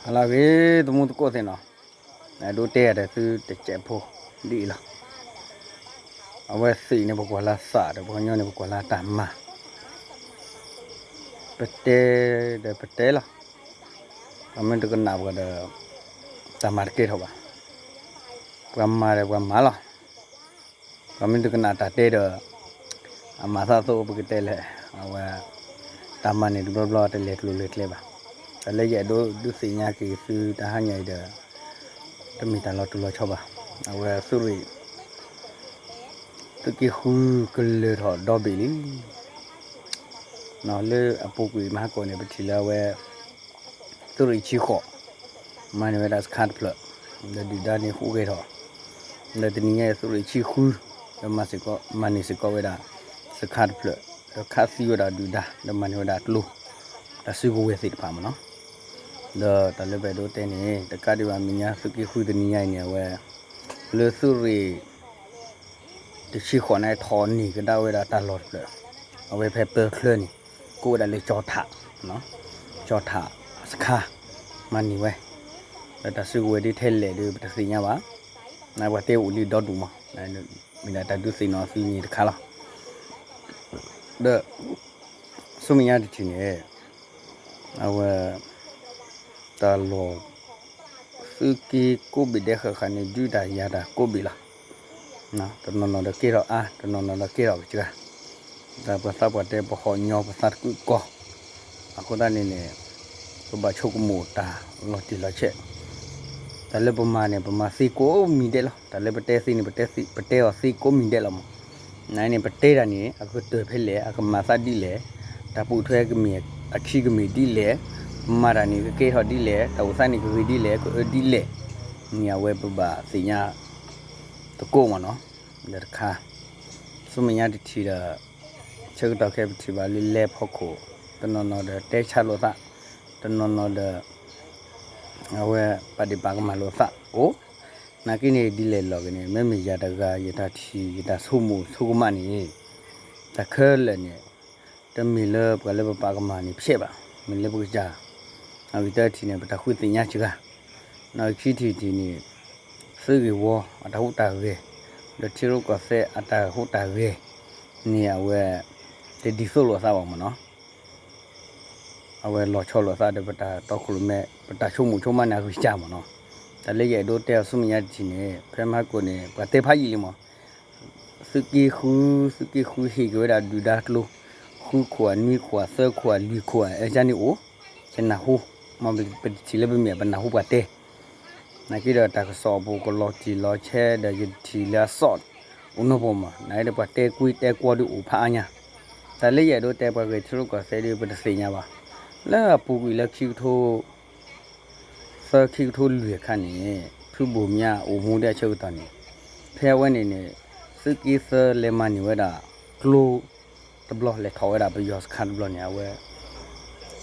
အလၢဂ့ၤ သမူသကိးသ့ၣ်နီၤ, ဒိးတဲယၤဒီးသုတစဲးဖိဒ်အံၤလီၤ. အဝဲသ့ၣ်န့ၣ် ပကွၢ်လၢသးဒီး ပှၤကညီန့ၣ် ပကွၢ်လၢတၢ်မၤ, ပတဲဒီးပတဲလီၤ. ပှၤမ့ၢ်တကနၣ်ပှၤဒီး တၢ်မၤတကဲထီၣ်ဘၣ်. ပှၤမၤဒီးပှၤမၤလီၤ. ပှၤမ့ၢ်တကနၣ်တၢ်တဲဒီး အမၤသးသိးပကတဲလဲၣ်, အဝဲ တၢ်မၤန့ၣ်တဘျီဘျီတလဲၤကျိၤလဲၤကျဲဘၣ်. တၢ်လၢယအဲၣ်ဒိးဒုးသ့ၣ်ညါက့ၤသုတဟါညါအံၤဒီး တမ့ၢ်တၢ်လီၤတူၢ်လီၤဆီဘၣ်. အဝဲသုးရ့ၣ် သုးက့ဃုကလၢၤထီၣ်ဒီဘ့ၣ်လံ. လၢအပူၤကွံာ်မဟါကိးန့ၣ် ပထံၣ်လၢအဝဲ သုးရ့ၣ်ဆံဃိး မၤန့ၢ်ဝဲဒၣ်စခါတဖျၢၣ်, ဒီးဒုၣ်ဒါန့ၣ်ဟူးဂဲၤထီၣ်, ဒီးတနံၤညါအံၤသုးရ့ၣ်ဆံဃု ဒီးမၤစ့ၢ်ကီး မၤန့ၢ်စ့ၢ်ကီးဝဲဒၣ် စခါတဖျၢၣ်, ဒီးခးသံဝဲဒၣ်ဒုၣ်ဒါ ဒီးမၤန့ၢ်ဝဲဒၣ်ကျိ တၢ်စုကဝဲၤသ့ၣ်တဖၣ်မ့ၢ်နီၤ. ဒီးတၢ်လၢပအဲၣ်ဒိးတဲန့ၣ် တကးဒံးဘၣ်မဲာ်ညါသုးက့ဃုတနံၤညါအံၤန့ၣ် အဝဲ လၢသုးရ့ၣ် တဆံဃိးန့ၣ် ထီၣ်န့ၢ်ကဒါဝဲဒၣ်တၢ်လီၢ်တဖျၢၣ်, အဝဲဖဲပၢချၢန့ၣ် ကိးဝဲဒၣ်လၢကၠီၤထး, ကၠီၤထးစခါ မၤန့ၢ်ဝဲ, ဒီးတၢ်စုကဝဲၤဒ်ထဲလဲၣ်ဒီး ပတသ့ၣ်ညါဘၣ်. ပှၤတဲအိၣ်လံဒီဒူၣ်မး, မ့ၢ်ဒၣ်တၢ်ဒုးသ့ၣ်နီၣ်သုန့ၣ်တခါလီၤ. ဒီး ဆူမဲာ်ညါတထံၣ်န့ၣ် အဝဲ တၢ်လီၢ် သုးက့ကိးဘ့ၣ်ဒဲးဃၣ်ဃၣ်န့ၣ် ဒုးတၢ်ယၤတၢ်ကိးဘ့ၣ်လီၤ. တနီၤနီၤဒီးကဲထီၣ်အါ, တနီၤနီၤဒီးကဲထီၣ်ကစှၤ, ဒီးပှၤသးပှၢ်တဲပဟီၣ်ညီပသးတကုးကီၢ်, အဃိသတးန့ၣ်န့ၣ် ပဘၣ်ဆိကမိၣ်တၢ်လီၤတံၢ်လီၤဆဲး, တၢ်လၢပမၤန့ၣ် ပမၤသ့ကိးမံၤဒဲးလီၤ. တၢ်လၢပတဲသ့န့ၣ် ပတဲအီၤသ့ကိးမံၤဒဲးလီၤမး. နန့ၣ် ပတဲတၢ်န့ၣ် အကတၢၢ်ဖဲလဲၣ်, အကမၤသးဒ်လဲၣ်, တၢ်ပိာ်ထွဲကမ့ၢ်အခံကမ့ၢ်ဒ်လဲၣ်, မၤတၢ်န့ၣ်ကကဲထီၣ်ဒ်လဲၣ်, တၢ်အိၣ်သးန့ၣ်ကဂ့ၤဒ်လဲၣ်, ကအၢဒ်လဲၣ်, န့ၣ်အဝဲပဘၣ်သ့ၣ်ညါသကိးမ့ၢ်နီၤ. ဒီးတခါ ဆူမဲာ်ညါတထံၣ်ဒီး ဆၢကတီၢ်ခဲအံၤပထံၣ်ဘၣ်လၢလဲၤဖီခိၣ်, တနီၤနီၤဒီးတဲဆါလိာ်သး, တနီၤနီၤဒီး အဝဲပာ်ဒ့ၣ်ပာ်ကမၣ်လိာ်သးအိၣ်, နာ်က့န့ၣ်ဒ်လဲၣ်လီၤက့ၤန့ၣ် မ့မ့ၢ်ယၤတဂၤ ယတၢ်ထံၣ် ယတၢ်ဆိကမိၣ်ဆိကမးန့ၣ် တၢ်ခဲလၢာ်န့ၣ် တမ့ၢ်လၢပှၤလၢပပာ်ကမၣ်န့ၣ်ဖျဲးဘၣ်, မ့ၢ်လၢပကစၢ်, အဂ့ၢ်တၢထံၣ်န့ၣ် ပတၢ်ဃုသ့ၣ်ညါစှၤ, အဂ့ၢ်ခံထံၣ်တထံၣ်န့ၣ် သုးဂ့ၢ်ဝီအတၢ်ဟူးတၢ်ဂဲၤ, ဒီးထံရူၢ်ကီၢ်သဲးအတၢ်ဟူးတၢ်ဂဲၤန့ၣ် အဝဲ တဒ်သိးလိာ်သးဘၣ်မ့ၢ်နီၤ. အဝဲလီၤဆီလိာ်သးဒီးပတၢ်တီခိၣ်ရိၣ်မဲ ပတၢ်ဆိကမိၣ်ဆိကမးန့ၣ် အဂံၢ်စၢ်မ့ၢ်နီၤ. တၢ်လၢယအဲၣ်ဒိးတဲအီၤဆူမဲာ်ညါတထံၣ်န့ၣ် ဖဲမဟါကိၣ်န့ၣ် ပှၤတဲဖးယံာ်လံမး, သုးက့ဃု, သုးက့ဃုဟ့ၣ်က့ၤဝဲဒၣ်ဒုၣ်ဒါကျိ, ဃုခိၣ်ဧါ, နွံခိၣ်ဧါ, သၢခိၣ်ဧါ, လွံၢ်ခိၣ်ဧါ, အယါန့ၣ်အိၣ်, ယနၢ်ဟူ, မ်ပတထံၣ်လၢပမ့ၢ်ပနၢ်ဟူပှၤတဲ, နာ်က့ဒီးတၢ်ကစီၣ်အပူၤကလီၤတံၢ်လီၤဆဲးဒီးယတထံၣ်လၢအသီၣ်အိၣ်နီၢ်ပီၢ်မး, နာ်က့ဒီးပှၤတဲကွံတဲကွီဒုးအိၣ်ဖးအါညါ, တၢ်လၢယအဲၣ်ဒိးတဲပှၤဂ့ၢ်ထံရူၢ်ကီၢ်သဲးဒီး ပတသ့ၣ်ညါဘၣ်, လၢအပူၤကွံာ်လၢခံကထိ သၢခံကထိလွံၢ်အခါန့ၣ် ဖုဘိၣ်မၠါအိၣ်မူဒၣ်အဆၢကတီၢ်န့ၣ် ဖဲအဝဲန့ၣ်န့ၣ် သုးက့သၢလဲၤမၤန့ၢ်ဝဲဒၣ် ကျိတဘျီ လဲၤထီၣ်ဝဲဒၣ်ပယီၤစခါတဘျီန့ၣ် အဝဲ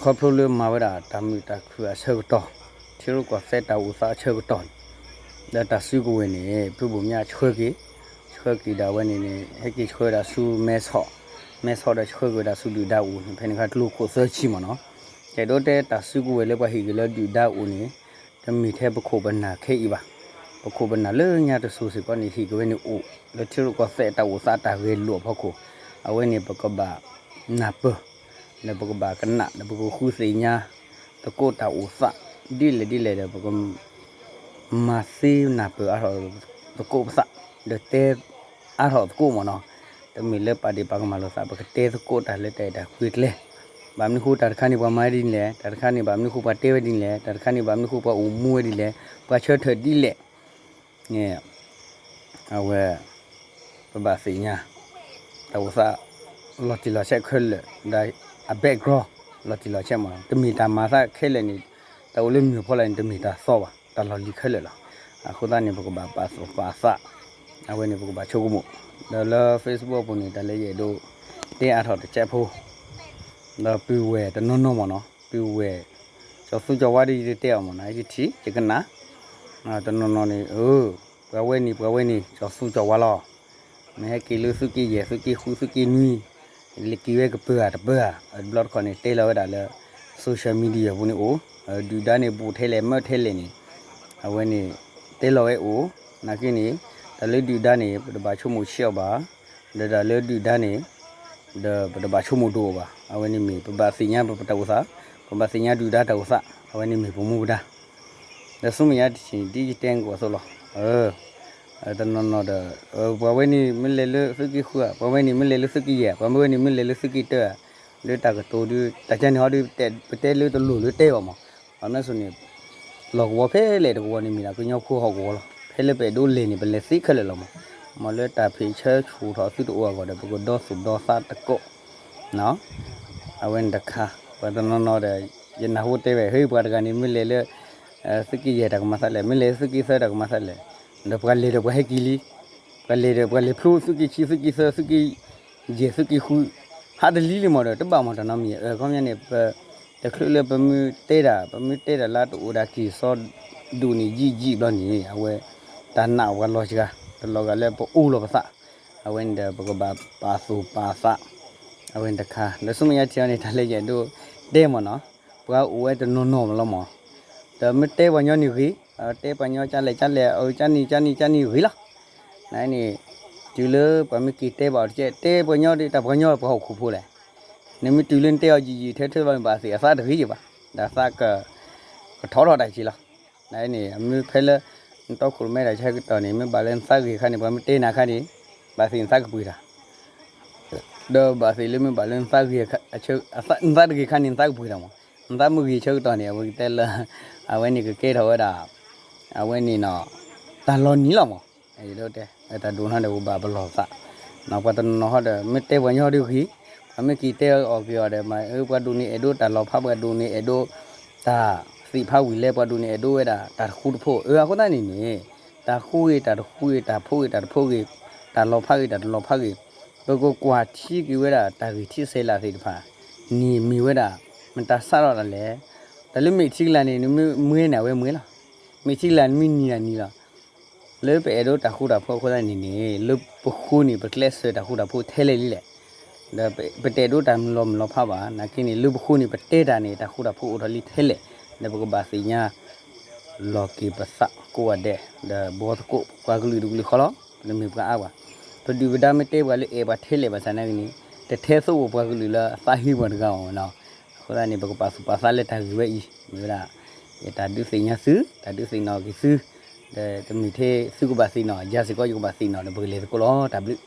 ခီဖျိလၢမၤဝဲဒၣ်တၢ်မုာ်တၢ်ခုၣ်အဆၢကတီၢ် ထံရူၢ်ကီၢ်သဲးတၢ်အိၣ်သးအဆၢကတီၢ်န့ၣ် ဒီးတၢ်စုကဝဲၤန့ၣ် ဖုဘိၣ်မၠါဆှၢက့ၤ ဆှၢက့ၤဒီးအဝဲန့ၣ်န့ၣ် ဟဲက့ၤဆှၢဝဲဒၣ်ဆူမဲဆီး, မဲဆီးဒီးဆှၢက့ၤဝဲဒၣ်ဆူဒုၣ်ဒါအအိၣ်န့ၣ် ဖဲန့ၣ်ခါကျိခိၣ်သၢဆံမ့ၢ်နီၤ. ယအဲၣ်ဒိးတဲတၢ်စုကဝဲၤလၢပှၤဟ့ၣ်က့ၤလၢဒုၣ်ဒါအအိၣ်န့ၣ် တမ့ၢ်ထဲပခိၣ်ပနၢ်ခဲအံၤဘၣ်. ပခိၣ်ပနၢ်လၢညါတစိၤစ့ၢ်ကီးန့ၣ် ဟ့ၣ်က့ၤဝဲန့ၣ်အိၣ် လၢထံရူၢ်ကီၢ်သဲးတၢ်အိၣ်သးတၢ်ဂဲၤလိာ်အဖီခိၣ်, အဝဲန့ၣ်ပကဘၣ်နၢ်ပၢၢ် ဒီးပကဘၣ်ကနၣ် ဒီးပကဃုသ့ၣ်ညါ သကိးတၢ်အိၣ်သး ဒ်လဲၣ်ဒ်လဲၣ်ဒီး ပက မၤသ့နၢ်ပၢၢ်အါထီၣ်သကိးပသး, ဒီးတဲအါထီၣ်သကိးမ့ၢ်နီၤ. တမ့ၢ်လၢပာ်ဒ့ၣ်ပာ်ကမၣ်လိာ်သး ပကတဲသကိးတၢ်လၢတၢ်အဲၣ်တၢ်ကွံကျဲ, ဘၣ်မနုၤဃိတၢ်တခါန့ၣ်ပှၤမၤဝဲဒ်လဲၣ်, တၢ်တခါန့ၣ်ဘၣ်မနုၤဃိပှၤတဲဝဲဒ်လဲၣ်, တၢ်တခါန့ၣ်ဘၣ်မနုၤဃိပှၤအိၣ်မူဝဲဒ်လဲၣ်, ပှၤဆၢထၢၣ်ဒ်လဲၣ် န့ၣ် အဝဲ ပဘၣ်သ့ၣ်ညါ တၢ်အိၣ်သး လီၤတံၢ်လီၤဆဲးခဲလၢာ် ဒီးအ background လီၤတံၢ်လီၤဆဲးမ့ၢ်နီၤ. တမ့ၢ်တၢ်မၤသးခဲလၢာ်န့ၣ် တၢ်အိၣ်လၢမုၢ်ဖီလာ်န့ၣ် တမ့ၢ်တၢ်သီဘၣ်, တၢ်လီၢ်လံၤခဲလၢာ်လီၤ. အဃိသတးန့ၣ် ပကဘၣ်ပာ်သူၣ်ပာ်သး, အဝဲန့ၣ် ပကဘၣ်ဆိကမိၣ်, ဒီးလၢ Facebook အပူၤန့ၣ် တၢ်လၢယအဲၣ်ဒိးတဲအါထီၣ်တစဲးဖိ ဒီးပုၢ်ဝဲၢ်တနီၤနီၤမ့ၢ်နီၤ, ပုၢ်ဝဲၢ် ကၠီၤသူကၠီၤဝါဒီး ယတတဲအီၤမ့ၢ်နီၤ, ယထံၣ်ယကနၣ်, တနီၤနီၤန့ၣ် အၢ ပှၤဝဲန့ၣ် ပှၤဝဲန့ၣ် ကၠီၤသူကၠီၤဝါလီၤ, မ့ၢ်ဟဲက့ၤလၢသုးက့ယဲၢ် သုးက့ဃု သုးက့နွံ, လဲၤက့ၤဝဲကပၢၤဧါတပၢၤဧါ, တဘျီတခီၣ်န့ၣ် တဲလီၤဝဲဒၣ်လၢ social media ပူၤန့ၣ်အိၣ်, ဒုၣ်ဒါန့ၣ် ဘူးထဲလဲၣ် မၢထဲလဲၣ်န့ၣ်, အဝဲန့ၣ် တဲလီၤဝဲအိၣ်, နာ်က့န့ၣ် တၢ်လၢဒုၣ်ဒါန့ၣ် ပတဘၣ်ဆိကမိၣ်ဆံးအီၤဘၣ်, ဒီးတၢ်လၢဒုၣ်ဒါန့ၣ် ဒီးပတဘၣ်ဆိကမိၣ်ဒိၣ်အီၤဘၣ်, အဝဲန့ၣ်မ့ၢ် ပဘၣ်သ့ၣ်ညါပတၢ်အိၣ်သး, ပဘၣ်သ့ၣ်ညါဒုၣ်ဒါတၢ်အိၣ်သး, အဝဲန့ၣ်မ့ၢ်ပမူပဒါ, ဒီးဆူမဲာ်ညါတထံၣ် ဒ်ယတဲကီးအသိးလီၤ, တနီၤနီၤဒီး ပှၤဝဲန့ၣ်မ့ၢ်လဲၤလၢသုးက့ဃုဧါ, ပှၤဝဲန့ၣ်မ့ၢ်လဲၤလၢသုးက့ယဲၢ်, ပှၤဝဲန့ၣ်မ့ၢ်လဲၤလၢသုးက့တၢဧါ, လၢတၢ်ကတိၤဒုး တၢ်ကန့ၣ်ဟီဒုး ပတဲလၢတလိၣ်လၢတဲအီၤမး, ဘၣ်မနုၤအဃိန့ၣ် လီၢ်ကဝီၤဖဲလဲၣ်တကဝီၤန့ၣ် မ့ၢ်ဒၣ်ကညီဖိဟီၣ်ကဝီၤလီၤ, ဖဲလၢပအဲၣ်ဒိးလဲၤန့ၣ် ပလဲၤသ့ခဲလၢာ်လီၤမး, မ်လၢတၢ်ဖံးဆၢဆူၣ်ထီၣ်သုတအိၣ်အဂီၢ်ဒီး ပကဒီသူၣ်ဒီသးတကိး အဝဲန့ၣ်တခါ, ပှၤတနီၤနီၤဒီး ယနၢ်ဟူတဲဝဲ ဟ့ၣ် ပှၤတဂၤန့ၣ် မ့ၢ်လဲၤလၢ သုးက့ယဲၢ်တၢ်ကမၤသးလဲၣ်, မ့ၢ်လဲၤသုးက့သၢတၢ်ကမၤသးလဲၣ်, ဒီးပှၤလဲၤဒီးပှၤဟဲက့ၤလံ, ပှၤလဲၤဒီးပှၤလဲၤဖျိသုးက့ခံ သုးက့သၢ သုးက့ယဲၢ် သုးက့ဃု, ဟးတလံလံမးဒီး တဘၣ်မၤတၢ်နီတမံၤ, အခီပညီန့ၣ် ပ တချုးလၢပမ့ၢ်တဲတၢ် ပမ့ၢ်တဲတၢ်လၢတအိၣ်ဒၣ်က့ၤစီဒိၣ်န့ၢ်ယံာ်ယံာ်ဘျီန့ၣ် အဝဲ တၢ်နာ်ပှၤလီၤစှၤ တလီၤဂာ်လၢပအိၣ်လီၤပသး, အဝဲန့ၣ်ဒီး ပကဘၣ်ပာ်သူၣ်ပာ်သး, အဝဲန့ၣ်တခါ ဒီးဆူမဲာ်ညါထံအီၤန့ၣ် တၢ်လၢယအဲၣ်ဒိးတဲမ့ၢ်နီၤ, ပှၤအိၣ်ဝဲတနီၤနီၤမးလီၤမး, ဒီးမ့ၢ်တဲပှၤညီန့ၣ်ဂ့ၤ, တဲပှၤညီကလဲၣ်ကလဲၣ် အကန့ၣ်ကန့ၣ်ကန့ၣ်ဂ့ၤလီၤ, နန့ၣ် တုၤလၢပှၤမ့ၢ်က့ၤတဲဘၣ်အီၤတကဲ တဲပှၤညီဒီး တၢ်ပှၤညီပှၤဟီၣ်ခိၣ်ဖိလဲၣ်, နမ့ၢ်တုၤလၢနတဲအီၤယံာ်ယံာ်ထဲထဲဘၣ်န့ၣ် ဘၣ်သ့ၣ်အသးတဂ့ၤယံၤဘၣ်, ဒီးသးက ကထီထီၣ်တၢ်က့ၤလီၤ, နန့ၣ် အမ့ၢ်ဖဲလၢ နတီခိၣ်ရိၣ်မဲတၢ်ဆၢကတီၢ်န့ၣ် မ့ၢ်ဘၣ်လၢနသးဂ့ၤအခါန့ၣ် ပှၤမ့ၢ်တဲနၤအခါန့ၣ် ဘၣ်သ့ၣ်နသးကပှ့ၤတၢ် ဒီးဘၣ်သ့ၣ်လၢမ့ၢ်ဘၣ်လၢနသးဂ့ၤ နသးတဂ့ၤအခါန့ၣ် နသးကပှ့ၤတၢ်မး, နသးမ့ၢ်ဂ့ၤဆၢကတီၢ်န့ၣ် အဝဲကတဲလၢ အဝဲန့ၣ်ကကဲထီၣ်ဝဲဒၣ် အဝဲန့ၣ်နီၤ တၢ်လီၤနံၤလီၤမး, ယတဲ တၢ်ဒိၣ်နီၤဒီး ပဘၣ်ပလီၢ်သး, ပှၤတနီၤနီၤဟီဒီး မ့ၢ်တဲပှၤညီဒီးဂ့ၤ, ပှၤမ့ၢ်က့ၤတဲအီၤက့ၤအီၤဒီး မ့ၢ်ပှၤဒိၣ်န့ၢ်အဲၣ်ဒိးတၢ်လီၤဖး ပှၤဒိၣ်န့ၢ်အဲၣ်ဒိး တၢ်သ့ၣ်ဖးဝံၤလဲၣ် ပှၤဒိၣ်န့ၢ်အဲၣ်ဒိးဝဲဒၣ် တၢ်တဃူတဖိး အၢ အဃိသတးန့ၣ်န့ၣ် တၢ်ဃူဂ့ၤ တၢ်တဃူဂ့ၤ တၢ်ဖိးဂ့ၤ တၢ်တဖိးဂ့ၤ တၢ်လီၤဖးဂ့ၤ တၢ်တလီၤဖးဂ့ၤ, ပကကွၢ်ထံက့ၤဝဲဒၣ် တၢ်ဂ့ၢ်ထံဆဲးလၢသ့ၣ်တဖၣ် န့ၣ်မ့ၢ်ဝဲဒၣ် မတၤစးထီၣ်ဒၣ်လဲၣ်, တၢ်လၢမ့ၢ်ထံကလၤန့ၣ် နမ့ၢ်မွဲန့ၣ် အဝဲမွဲလီၤ, မ့ၢ်ထံကလၤနမ့ၢ်နံၤန့ၣ်နံၤလီၤ, လၢပအဲၣ်ဒိးတၢ်ဃူတၢ်ဖိးအဃိသတးန့ၣ်န့ၣ် လၢပဃိန့ၣ် ပကျဲးစၢးတၢ်ဃူတၢ်ဖိးထဲလဲၣ်လံလဲၣ်, ဒီးပတအဲၣ်ဒိးတၢ်မုာ်လီၤမုာ်လီၤဖးဘၣ် နာ်က့န့ၣ် လၢပဃိန့ၣ် ပတဲတၢ်န့ၣ် တၢ်ဃူတၢ်ဖိးအိၣ်ထီၣ်လံထဲလဲၣ်, ဒီးပကဘၣ်သ့ၣ်ညါ လီၤက့ၤပသးကိးဂၤဒဲး ဒီးဘှီသကိးပှၤကလုာ်တကလုာ်ဃီလီၤ, ပတမ့ၢ်ပှၤအါဘၣ်, ပဒုၣ်ပဒါမ့ၢ်တဲပှၤလၢအဲၣ်ပှၤထဲလဲၣ်ဘၣ်ဆၣ်နာ်က့န့ၣ် တထဲသိးအိၣ်ပှၤကလုာ်လၢအသးဟ့ပှၤတဂၤဘၣ်မ့ၢ်နီၤ, အဃိသတးန့ၣ် ပကပာ်သူၣ်ပာ်သးလၢတၢ်ဂ့ၢ်ဝဲအံၤ မ့ၢ်ဝဲဒၣ် ယတၢ်ဒုးသ့ၣ်ညါသု တၢ်ဒုးသ့ၣ်နီၣ်က့ၤသု, ဒီးတမ့ၢ်ထဲသုကဘၣ်သ့ၣ်နီၣ် ယၤစ့ၢ်ကီးယကဘၣ်သ့ၣ်နီၣ်ဒီး ပကလဲၤသကိးလီၤ တၢ်ဘျုး